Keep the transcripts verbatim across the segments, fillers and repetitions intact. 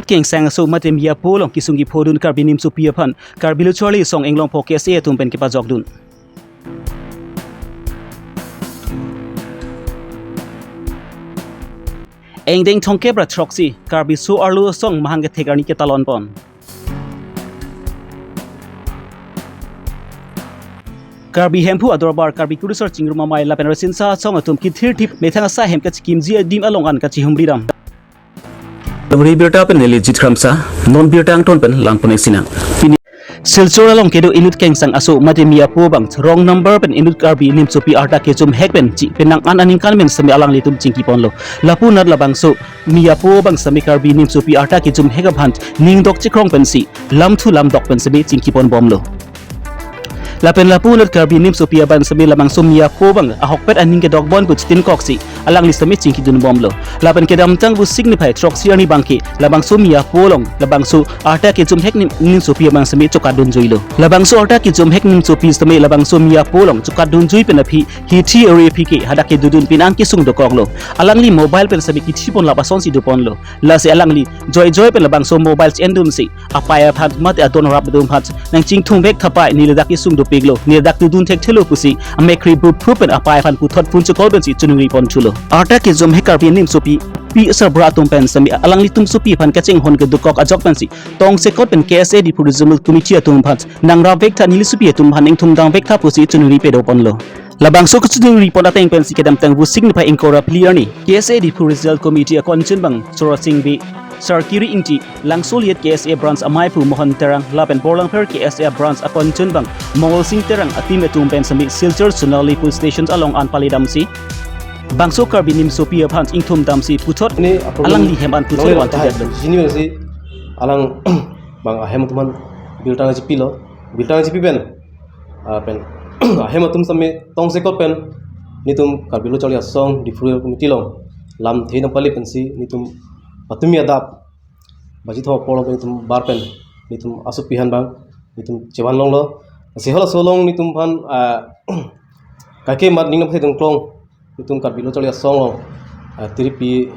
Kengsang aso mate miyapo along kesung kephodun Karbi Nimsopi aphan Karbi Lo Charli Asong Inglongpo K S A atum pen kepajokdun. Angdeng thomkep ra throksi Karbi So Arlo Asong mahang kethek arni ketalon pon. Karbi Hemphu Adorbar, Karbi Kurusar Chingrum Amei lapen Rasinsa Asong atum kethirthip methang asai ahem kachekimji adim along an kachihumri dam. Longri birta pen neli Jit Kramsa, non birta angton pen langpon-ik sinang. Pini Silchar along kedo inut kengsang aso mate miyapo abang rong number pen inut Karbi Nimsopi arta kejumhek pen chi penang an aningkan pen semi alanglitum chingki ponlo. Lapu anat labangso miyapo abang semi Karbi Nimsopi arta kejumhek aphan ningdok chikrong pensi lamthu lamdok pen semi chingki pon bomlo. Lapen lapu anat Karbi Nimsopi aphan semi labangso miyapo abang ahokpet aning kedok bon pu chitin koksi alangli semi chingki dun bomlo. Lapen kedamtang Vosik niphai throksi arni abangke labangso miyapo along labangso arta kejumhek Nim-, Nimsopi abang semi chokat dunjuilo. Labangso arta kejumhek Nimsopi semi labangso miyapo along chokat dunjui pen aphi hithi eri aphi ke hadak kedodun pen an kesung dokoklo. Alangli mobile pen semi kithi pon lapuson si do ponlo. Lasi alangli joijoi pen labangso mobile chen dunsi apei aphan mate adon rap atum aphan nangchingthum vek tha pei, neli ladak kesung dopiklo, neli ladak dodun thekthelo pusi amek ri bup phup pen apei aphan puthot phone chokol pensi choningri ponthulo. Arta kejumhek Karbi Nimsopi pi asarbura atum pen semi alanglitum sopi aphan kachinghon kedokok ajok pensi tongsekot pen K S A Diphu Regional Committee atum aphan nangrap vek tha, neli sopi atum aphan ningthum dam vek tha pusi choningri pedo ponlo. Labangso kachoningri pon ateng pensi kedamtang Vosik niphai ingkoi ra phli arni K S A Diphu Regional Committee akonchun abang Sora Singbi, Sarkiri Ingti, Langsoliet K S A Branch amaiphu Mohon Terang lapen Borlangpher K S A Branch akonchun abang Mongol Sing Terang a-team atum pen semi Silchar Sonali Police Station along an pali damsi bangso Karbi Nimsopi aphan ingthum damsi puthot Ini apa alangli hem an puthot nongle wan latai, tudet lo. Sini pensi alang bang ahem atum aphan birta nangchipilo, birta nangchipi pen, ah, pen ahem atum semi tongsekot pen netum Karbi Lo Charli Asong Diphu Regional Committee along lamthe nangpali pensi netum patumi adap baji thom apor along pen netum bar pen netum asopi aphan bang netum chevan longlo. Lasi halaso along netum aphan, ah, kaike mat ning nangpathe dun klong netum Karbi Lo Charli Asong along, ah, Tiripi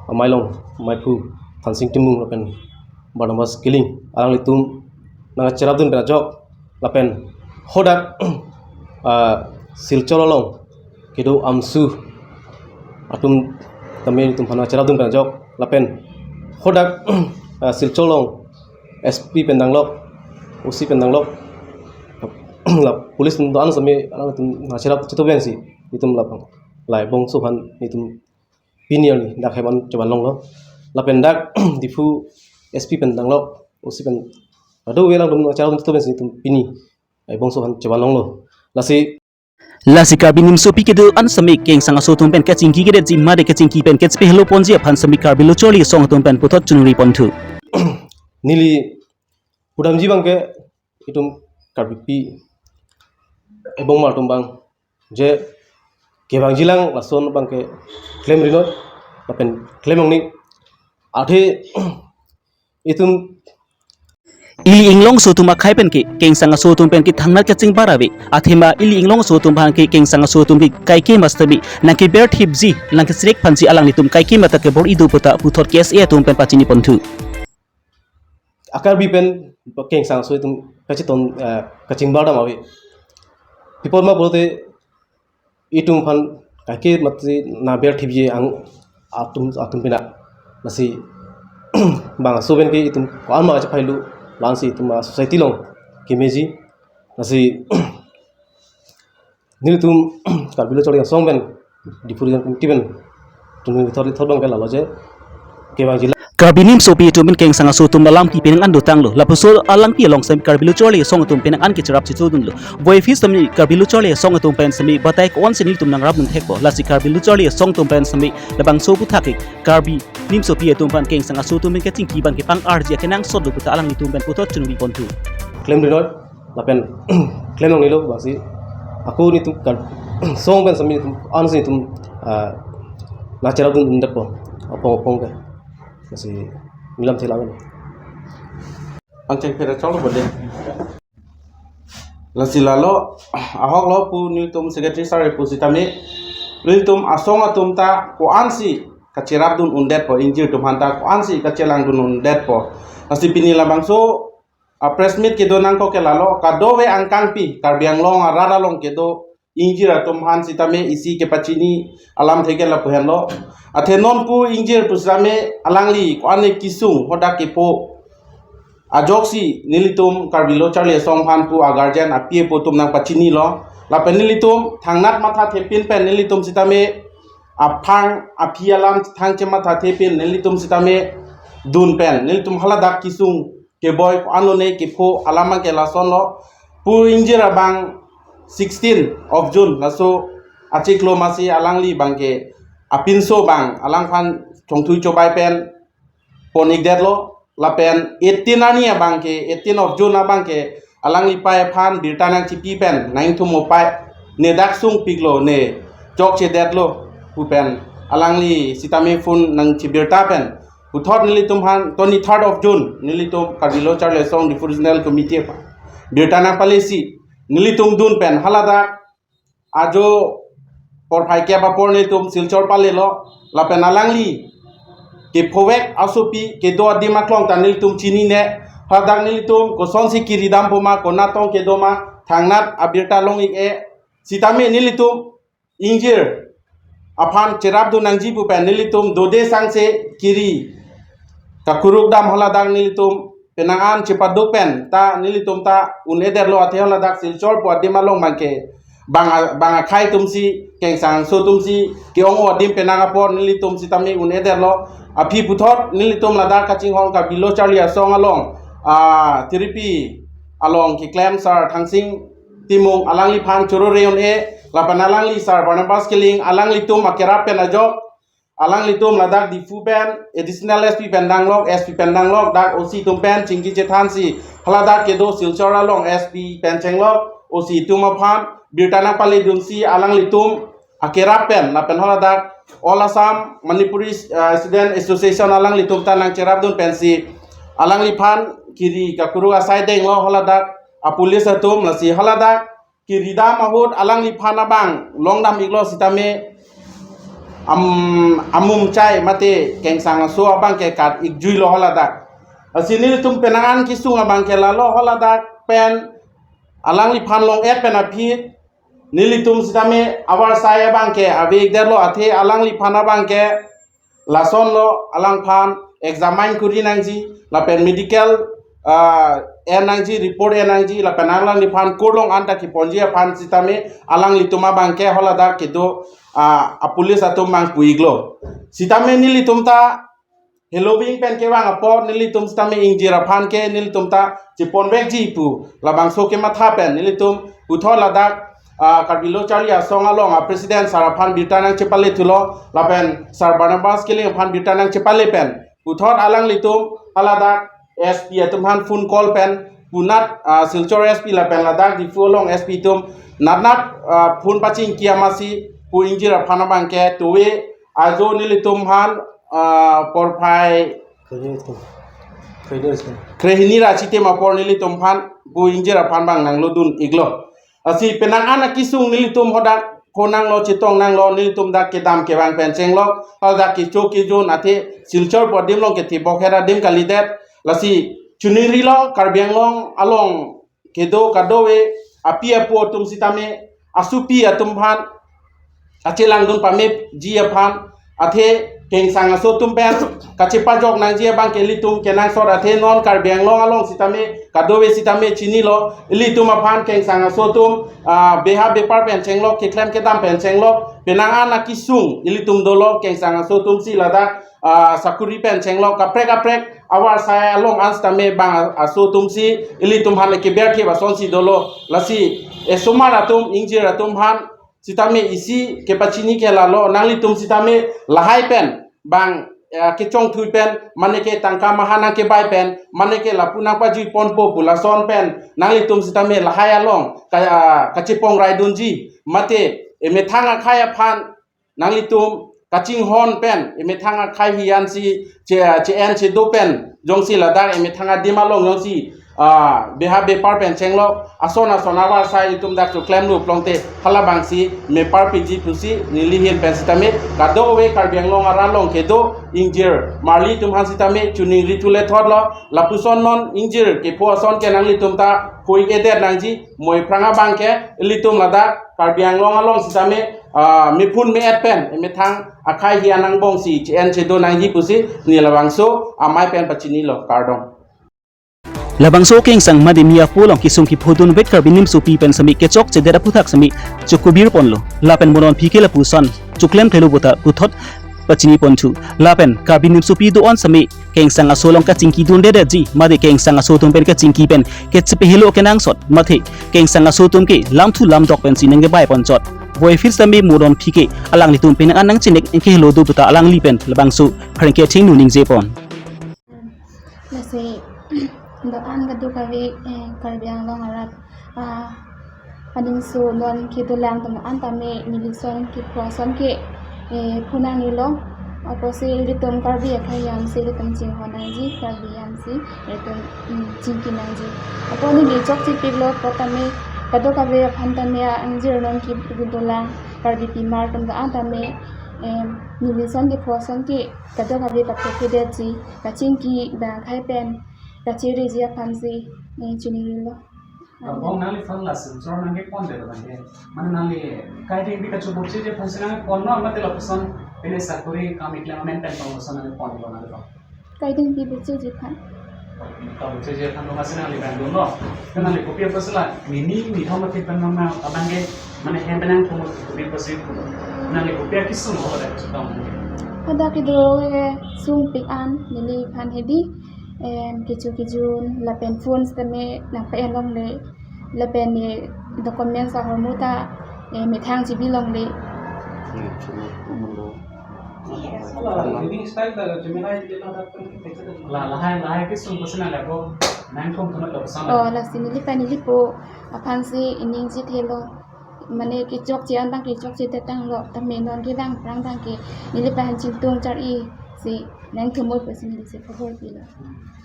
amei along amaiphu Thansing Timung lapen Barnabas Killing alanglitum nangcherap dun pen ajok lapen hadak, ah, Silchar along kedo AMSU atum tame netum aphan nangcherap dun pen ajok lapen hadak, ah, Silchar along S P pen danglok, O C pen danglok, la police atum do-an semi alangtum nangcherap chitu pensi netum labang lahai bongso aphan netum pini arni dak hem an chevan longlo. Lapen dak Diphu S P pen danglok, O C pen ado avelang atum nangcherap chitu pensi netum pini lahai bongso aphan chevan longlo. Lasi Lasi Karbi Nimsopi kedo-an semi kengsang aso atum pen kachingki kedetji mate kachingki pen kachepehelo ponji aphan semi Karbi Lo Charli Asong atum pen puthot choningri ponthu. Neli pudamji abangke itum Karbipi ebong mar atum abang je kevangjilang lason abangke klemri noi lapen klem ongni athe itum ili inglongso atum akhei pen ke kengsang aso atum pen ke thangnat kachingbar ave. Athema ili inglongso atum aphan ke kengsang aso atum ke kaike mastami nangkeber thipji nangkesrek aphansi alanglitum kaike mata kebor-i do puta puthot K S A atum pen pachini ponthu. A Karbi pen kengsang aso atum kachiton, eh, kachingbar dam ave. Pi apot ma pulote itum aphan kaike mati nangber thipji ang atum atum pina. Lasi bang aso pen ke itum ko-an ma kachephailu, la-ansi itum a-society along kemeji. Lasi nelitum Karbi Lo Charli Asong pen Diphu Regional Committee pen chunwi thor thor abangke lalo je kevangjilang. Karbi Nimsopi atum pen kengsang aso atum alam kepi nang an dotanglo. Lapuson alangpi along semi Karbi Lo Charli Asong atum pen nang an kecherap chitodunlo. Voiphit semi Karbi Lo Charli Asong atum pen semi batai ko-ansi nelitum nangrap dun thekpo. Lasi Karbi Lo Charli Asong atum pen semi labangso aputhak ke Karbi Nimsopi atum aphan kengsang aso atum pen kachingki abangke pang-arji akenangsot do puta alanglitum pen puthot chunwi ponthu. Klemri noi lapen klem ongnilo bangsi ako netum Kar- song pen semi netum ansi netum, ah, nangcherap dun dun detpo apong apong ke. Lasi neli lamthe lang. Ancheng pera chong bode. Lasi lalo ahok lo pu nelitum secretary sir pu sitame nelitum asong atum ta ko-ansi kacherapdun undetpo, ingjir atum aphanta ko-ansi kachelangdun undetpo. Lasi pini labangso a press meet kedo nangkok ke lalo, kadokave angkangpi Karbi Anglong arat along kedo ingjir atum aphan sitame isi kepachini alamthe ke lapu henlo. Athe non pu ingjir pu sitame alangli ko-an kesung hadak kepho ajoksi nelitum Karbi Lo Charli Asong aphan pu a guardian api apo atum nangpachinilo. Lapen nelitum thangnat mathathepin pen nelitum sitame aphang aphi alam thang chemathathepin nelitum sitame dun pen nelitum haladak kesung keboi ko-an lone kepho alam abang ke lasonlo. Pu ingjir abang sixteen of June laso achiklo masi alangli abang ke apinso abang alangphan chongthui chobai pen pon-ikdetlo. Lapen eighteen arni abang ke, eighteen of June abang ke alangli pei aphan birta nangchipi pen nangthum opai, ne dak sungpiklo, ne chokchedetlo pu pen alangli sitame phone nangchibirta pen puthot nelitum aphan twenty-third of June nelitum Karbi Lo Charli Asong Diphu Regional Committee aphan birta nangpalesi nelitum dun pen haladak ajo porphai kep apor nelitum Silchar palelo. Lapen alangli kephovek asopi kedo adim aklong ta nelitum chinine. Hadak nelitum kosonsi kiri dampo ma, konat tong kedo ma, thangnat abirta long-ik-e. Sitame nelitum ingjir aphan cherapdun nangji pu pen nelitum dode sangse kiri kakuruk dam haladak nelitum penang an chepaduk pen ta nelitum ta un-edetlo. Athe haladak Silchar pu adim along abang ke bang a-, bang akhei atumsi, kengsangso atumsi ke-ong adim penang apor nelitum sitame un-edetlo. Aphi puthot nelitum ladak kachinghon Karbi Lo Charli Asong along a tiripi along keklem Sar Thangsing Timung alangliphan choro reun-e, lapen alangli Sar Barnabas Killing alanglitum akerap pen ajok alanglitum ladak Diphu pen additional S P pen danglok, S P pen danglok, dak O C atum pen chingki chethansi haladak kedo Silchar along S P pen chenglok, O C atum aphan birta nangpaledunsi alanglitum akerap pen lapen haladak All Assam Manipuri, uh, Student Association alanglitum ta nangcherapdun pensi alangliphan kiri kakuruk asai denglo haladak a police atum. Lasi haladak kiri dam ahut alangliphan abang longdam-iklo sitame am-, amumchai mate kengsangso abang ke kat-ikjuilo haladak. Lasi nelitum penang an kesung abang ke lalo, haladak pen alangliphan long-et pen aphi nelitum sitame avarsai abang ke ave-ikdetlo. Athe alangliphan abang ke lasonlo, alangphan examine kuri nangji lapen medical, ah, en nangji, report en nangji lapen alangliphan kurlong anta keponji aphan sitame alanglitum abang ke haladak kedo, ah, a police atum abang pu-iklo. Sitame nelitum ta heloving pen kevang apor nelitum sitame ingjir aphan ke nelitum ta cheponvekji pu labangso kematha pen nelitum puthot ladak, ah, Karbi Lo Charli Asong along a president sar aphan birta nangchepalethulo lapen Sar Barnabas Killing aphan birta nangchepale pen puthot alanglitum haladak S P atum aphan phone call pen punat, ah, Silchar S P lapen ladak Diphu along S P atum natnat, ah, phone pachingki amasi pu ingjir aphan abang ke tuwe ajo nelitum aphan, ah, porphai Kredit. Kredit. Krehini ra chitim apor nelitum aphan pu ingjir aphan abang nanglodun-iklo. Lasi penang an akesung nelitum hadak phone nanglo, chetong nanglo, nelitum dak kedam kevang pen chenglok, hadak kecho kejun athe Silchar pu adim along kethibok hera adim kalidet. Lasi chuningrilo Karbi Anglong along kedo kadokave api apo atum sitame asopi atum aphan kachelangdun pameji aphan, athe kengsangso atum pen kachepajok nangji abang ke ilitum kenangsot. Athe non Karbi Anglong along sitame kadokave sitame chinilo, ilitum aphan kengsangso atum, ah, beha bepar pen chenglok, keklem kedam pen chenglok, penang an akesung ilitum dolo, kengsangso atumsi ladak, ah, sakuri pen chenglok, kaprek kaprek avarsai along an sitame bang aso atumsi ilitum aphan keber thip asonsi dolo. Lasi esomar atum, ingjir atum aphan sitame isi kepachini ke lalo, nanglitum sitame lahai pen bang, eh, kechongthui pen, mane ke tangka maha nangkebai pen, mane ke lapu nangpajuiponpo pu lason pen nanglitum sitame lahai along ka, ah, kachepong raidunji, mate emethang akhei aphan nanglitum kachinghon pen, emethang akhei hian si che, che-en chedo pen jongsi ladak emethang adim along jongsi ah, beha bepar pen chenglok ason ason avarsai itum dak choklemlo pulote halabangsi mepar piji pusi neli ahin pen sitame kadokave Karbi Anglong arat along kedo ingjir marli atum aphan sitame choningri thu le thotlo. Lapuson non ingjir kepho ason ke nanglitum ta hui edet nangji, moi aphrang abang ke ilitum ladak Karbi Anglong along sitame, ah, mephun me-et pen emethang akhei hian angbongsi che-en chedo nangji pusi ne labangso amei pen pachinilo, kardom. Labangso kengsang mate mi apo along kesung kephodun vet Karbi nimsopi pen sitame kechokchedet aphuthak sitame chokubir ponlo. Lapen mo non aphi ke lapuson choklem thelo puta puthot pachini ponthu. Lapen Karbi nimsopi do-an sitame kengsang aso along kachingki dundedetji mate kengsang aso atum pen kachingki pen kechepehelo kenangsot mate kengsang aso atum ke lamthu lamdok pensi nangkebai ponchot. Voiphit sitame mo non aphi ke alanglitum penang an nangchinek nangkehelo do puta alangli pen labangso pherangke athengno ningje pon. Lasi do-an kadokave, eh, Karbi Anglong arat, ah, aningso non kedolang atum an tame neli ason kepho ason ke, eh, phunang nilo. Apotsi ilitum Karbi akhei yamsi ilitum chinghon nangji, Karbi yamsi ilitum, mm, chingki nangji. Apot neli chokchepiklo apot tame kadokave aphan tame angjir non ke kedolang Karbi pimar atum do-an tame, eh, neli ason kepho ason ke kadokave kaphophedetji, kachingki bang akhei pen kachingriji aphansi, eh, chiningrilo. Abang nangliphan la Silchar nangkepondetlo abang ke, mane nangli kaidengpi kachoborchiji aphansi nangponlo mate lapuson pine sakori kam keklem amen pen tong lapuson nangponlo nangliphan? Kaidengpi borchiji aphan. Kaborchiji aphan lo masi nangli bang dunlo. Ke nangli kopi apotsi la nini nithom athek pen nang abang ke mane hem pen nangthum, kopi apotsi nangli kopi akesung lo dak chetong? Hadak kedo, eh, sungpik an neliphan hedi, em, kecho kejun lapen phone sitame nangpa-en longle lapen, eh, documents ahormu ta, eh, methang chibi longle. Hmm, chuma, chuma lo. La, lahai, lahai kesung apotsi nangli ako nangthum thum lo sang. Oh, lasi neli pa neli po aphansi ningje thelo. Mane kechokche an abang kechokchedet tanglo, tame non ke bang aphrang abang ke neli pa aphan chingtung char-isi nangthum pusi nelisi khobor pilo.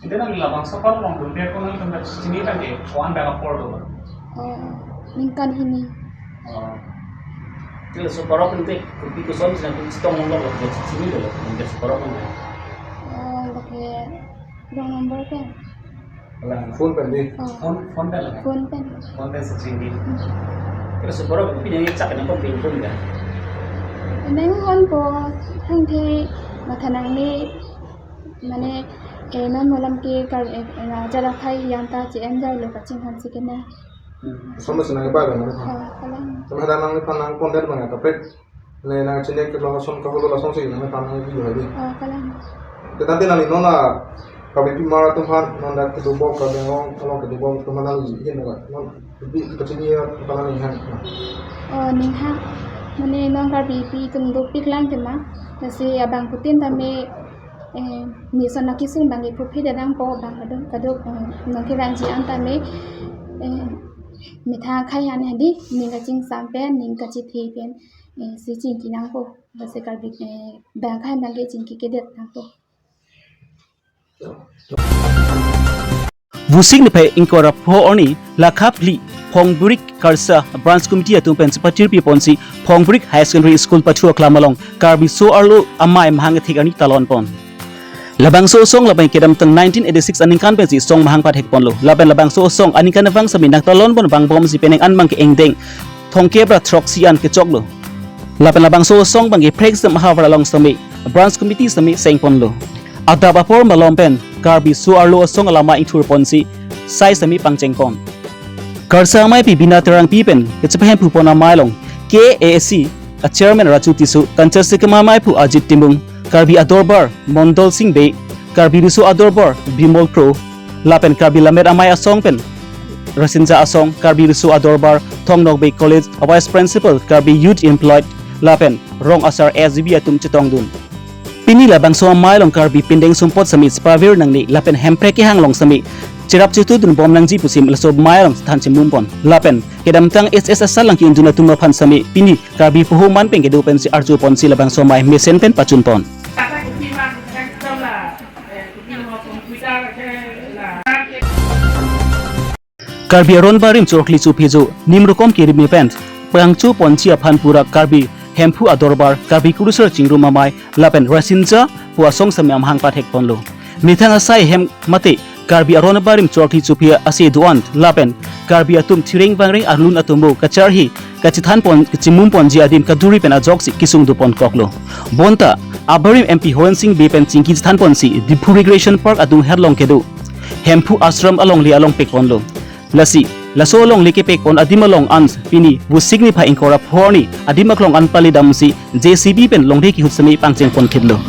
Ante nangli labangso apor along dunde ako nangtum ta chini abang ke ko-an bang apor do? Oh, ningkan hini. Oh. Ke laso apor pen te kopi kosonsi nangtum chetong longlo, chinilo, nangtum laso apor pen? Oh, lake wrong number pen. Alang phone pen di? Oh. Phone, phone pen lang? Phone pen. Phone pen si chini. Hmm. Ke laso apor pen pini chak nangkong pin phone ya? Nang phone po, hangthe matha nangne, mane, eh, non mo alam ke kar, eh, eh, ajat akhei hian ta che-en jailo kachinghon si kena. Hmm. Ason si nangkebai lo mane? Oh, kalang. Tame hadak nangliphan nangpondet abang kaprek, ne nangchinek lo ason kaholo lasonsi nangphan nangkebi lo hedi? Oh, kalang. Te tangte nangli non la Karbi pimar atum aphan, non dak kedobom, Karbi Anglong along kedobom atum aphan nangli ahin non kopi kachini aphan nangli hang? Oh, ning hang. Mane non Karbipi atum dopik lang tema. Lasi abangphutin tame, eh, neli ason akesung abang ke phophedet nangpo, bang kadok kadok, eh, nangkevangji an tame, eh, methang akhei hian hedi, ning kachingsam pen, ning kachethe pen, eh, si chingki nangpo. Lasi Karbi, eh, bang akhei abang ke chingkikedet nangpo. Vosik niphai ingkoi ra pho arni lakha phli Phongborik Karsa Branch Committee atum pen chepathirpi ponsi Phongborik Higher Secondary School pathu aklam along Karbi So Arlo Amei mahang ethik arni talon pon. Labangso asong labang kedamtang nineteen eighty-six aningkan pensi asong mahang pathek ponlo. Lapen labangso asong aningkan vang sitame nangtalon pon vangbomsi penang an abang ke ingdeng thomkep ra throksi an kechoklo. Lapen labangso asong abang ke phreksam ahavar along sitame Branch Committee sitame seng ponlo. Adap apor malom pen Karbi So Arlo Asong alama ingthur ponsi sai sitame pangcheng pon. Karsa ameipi Bina Terangpi pen kachepahemphu pon amei along K A A C a Chairman Raju Tisso, kanchar sikima ameiphu Ajit Timung, Karbi Adorbar Mondol Sing Bey, Karbi Riso Adorbar Bimol Kro, lapen Karbi Lammet Amei Asong pen Rasinja Asong, Karbi Riso Adorbar Thong Nokbe College a Vice Principal, Karbi Youth Employed, lapen rong asar S G B atum chetongdun. Pini labangso amei along Karbi pindeng sumpot sitame chepavir nangne lapen hemprek kehang along sitame cherap chetudun bom nangji pusi laso amei along than chimum pon. Lapen kedamtang H S S along ki-unjun atum aphan sitame pini Karbi poho man pen kedo pensi arju ponsi labangso amei mesen pen pachun pon. Kata kopi abang, kata kopi abang. Eh, kopi abang, kopi abang, eh, la. Karbi aron barim chorkli chuphi jo, nimrukom kirimi pen pangcho ponji aphan pura Karbi Hemphu adorbar, Karbi Kurusar Chingrum Amei lapen Rasinja pu asong seme amahang pathek ponlo. Methang asai hem mate Karbi aron barim chorkli chuphi ase do-an lapen Karbi atum thireng bangreng alun atum bo kacharli kachethan pon kachimum ponji adim kaduri pen ajoksi kesung do pon koklo. Bonta abarim M P Horen Sing Bey pen chingki chethan ponsi Diphu Recreation Park adung herlong kedo Hemphu Ashram alongle along pek ponlo. Lasi laso alongle kepek pon adim along an pini Vosik niphai ingkoi ra pho arni adim aklong an pali damsi J C B pen longle kehut seme pangcheng pon thitlo.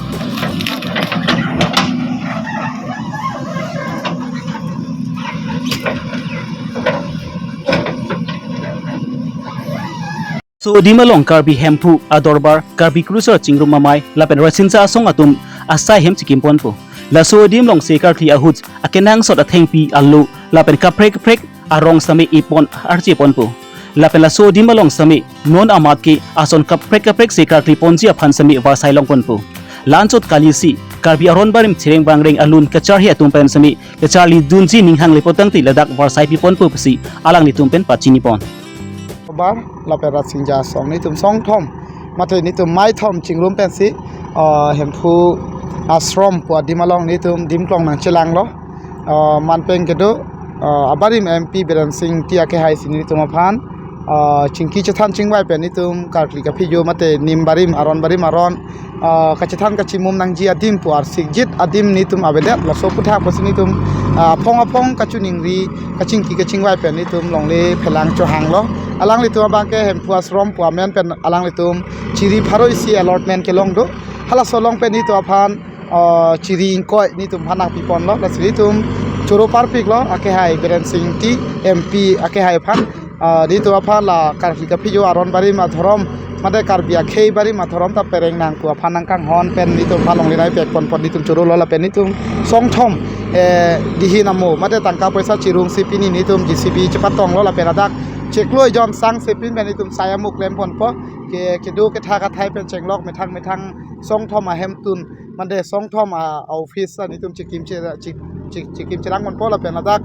Laso adim along Karbi Hemphu adorbar, Karbi Kurusar Chingrum Amei lapen Rasinja asong atum asai hem chikim ponpo. Laso adim along se karkli ahut akenangsot athengpi alo lapen kaprek kaprek arong seme ipon arche ponpo. Lapen laso adim along seme non amat ke ason kaprek kaprek se karkli ponji aphan seme varsai long ponpo. La-anchot kalisi Karbi aron barim thireng bangreng alun kacharli atum pen seme kacharli dunji ning hanglepo tangte ladak varsai pi ponpo pusi alanglitum pen pachini pon. Bar lapen Rasinja asong nitum songthom mate nitum meithom chingrum pensi, ah, Hemphu Ashram pu adim along nitum dimklong nangchelanglo. Ah, manpeng kedo, ah, abarim M P Biren Singti akehai si nitum aphan, ah, chingki chethan chingvai pen nitum karkli kaphi jo mate nim barim aron barim aron, ah, kachethan kachimum nangji adim pu arsikjit adim nitum avedet, laso aputhak pusi nitum, ah, aphong aphong kachiningri kachingki kachingvai pen nitum longle phelang chohanglo. Alanglitum abangke Hemphu Ashram pu amen pen alanglitum chiri pharo isi allotment kelong do. Halaso along pen nitum aphan, ah, chiri ingkoi nitum aphan nangpi ponlo. Lasi nitum choro parpiklo akehai Biren Singti M P akehai aphan, ah, nitum aphan la karkli kaphi jo aron barim adhorom mate Karbi akhei barim adhorom ta pereng nang pu aphan nangkanghon pen nitum aphan longle nai pek pon pon nitum chorolo lapen nitum songthom, eh, dihin amo mate tangka poisa chirungsi pini nitum J C B chepatonglo lapen ladak chiklo ejon sang sepin pen nitum sai amuk klem ponpo ke kedo kethak athai pen chenglok methang methang songthom ahemtun mate songthom a office ta nitum chikim che chik chik chikim chelang ponpo lapen ladak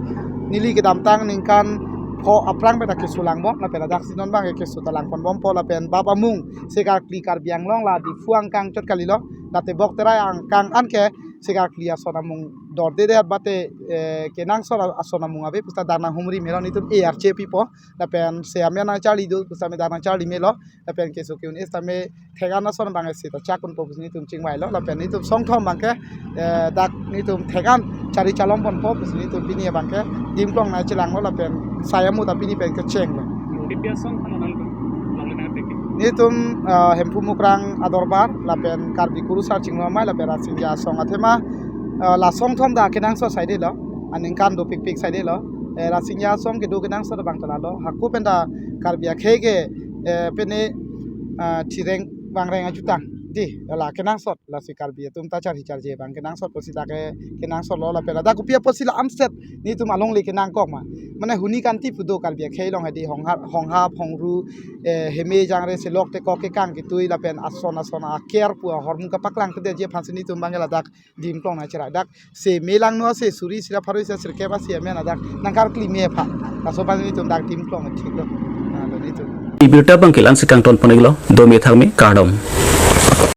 neli kedamtang ningkan pho aphrang pen ta keso langbom lapen ladak si non abangke keso ta lang ponbompo lapen bap amung se karkli Karbi Anglong la Diphu angkang chot kalilo, la Tebok Terai angkang anke se karkli ason amung dorde det mate, eh, kenangsot ason amung ave pusi ta dak nanghumri melo nitum arche pipo lapen se amen nangcharli do pusi ta me dak nangcharli melo lapen keso ke-un-e sitame thek-an ason abangke seta chak ponpo pusi nitum chingvailo lapen nitum songthom abangke, eh, dak nitum thek-an chari chalom ponpo pusi nitum pini abangke dimklong nangchelanglo lapen sai amu ta pini pen kechenglo. Kopi asong aphan longle nangpik? Nitum, ah, Hemphu Mukrang adorbar lapen Karbi Kurusar Chingrum Amei lapen Rasinja asong athema, ah, la songthom ta kenangsot saidelo, aningkan dopikpik saidelo. Eh, Rasinja asong kedo kenangsot abang ta lalo. Hako pen ta Karbi akhei ke, eh, pene, ah, thireng bangreng ajutang. Di, la kenangsot, lasi Karbi atum ta charli charje abang kenangsot pusi ta ke kenangsotlo lapen ladak kopi apotsi la amset nitum alongle kenangkok ma. Mane huni kanti pu do Karbi akhei along hedi honghap honghap hongru, eh, heme jangre selok tekok kekang ketui lapen ason ason aker pu ahormu kapaklang kedetji aphansi nitum abangke ladak dimklong nangcherai dak se me langno se suri sira pharo isi sirkep asi amen ladak nangkarkli me aphan. Laso aphan nitum dak dimklong thiklo. Ah, nitum. Ibirta abangke la-ansi kangton pon-iklo, dome thakme kardom.